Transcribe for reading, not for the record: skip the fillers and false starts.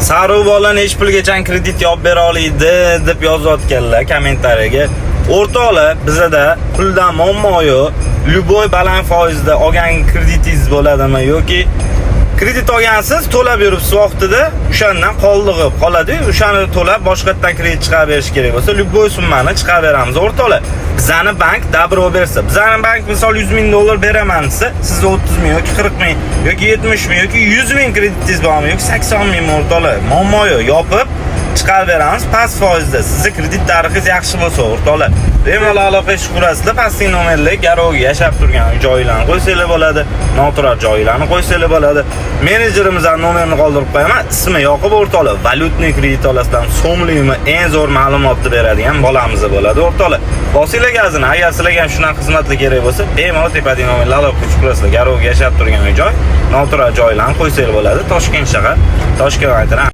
Sariq bola nechi pulgacha kredit yopib bera oladi deb yozayotganlar kommentariyaga. O'rtoqlar, bizada puldan muammo yo'q. Любой baland foizda olgan kreditingiz bo'ladimi yoki kredit olgansiz, to'lab yuribsiz vaqtida, o'shandan qoldig'i qoladi-yu, o'shani to'lab boshqatdan kredit chiqarib berish kerak bo'lsa, любой summani chiqarib beramiz, o'rtoqlar. Bizani bank добро bersa, bizani bank misol 100 ming dollar beraman desa, sizga 30 ming yoki 40 ming yoki 70 ming yoki 100 ming kreditingiz bormi yoki 80 ming, o'rtoqlar, muammo yo'q, yopib chiqarib beramiz past foizda. Sizni kredit tarixingiz yaxshi bo'lsa, o'rtoqlar, bemalol aloqa qurasizlar. Pastki nomerlar garovga yashab turgan joylarni qo'ysanglar bo'ladi, noturar joylarni qo'ysanglar bo'ladi. Menejerimizning nomerini qoldirib qo'yaman. Ismi Yoqub, o'rtoqlar. Валютный kredit olasizlar, so'mlikmi, eng zo'r ma'lumotni beradigan bolamiz bo'ladi, o'rtoqlar. Bosinglar gazini. Agar sizlarga ham shunaqa xizmatlar kerak bo'lsa, bemalol tepadagi nomerlar aloqa qurasizlar. Garovga yashab turgan joy, noturar joylarni qo'ysanglar bo'ladi. Toshkent shahar, Toshkent.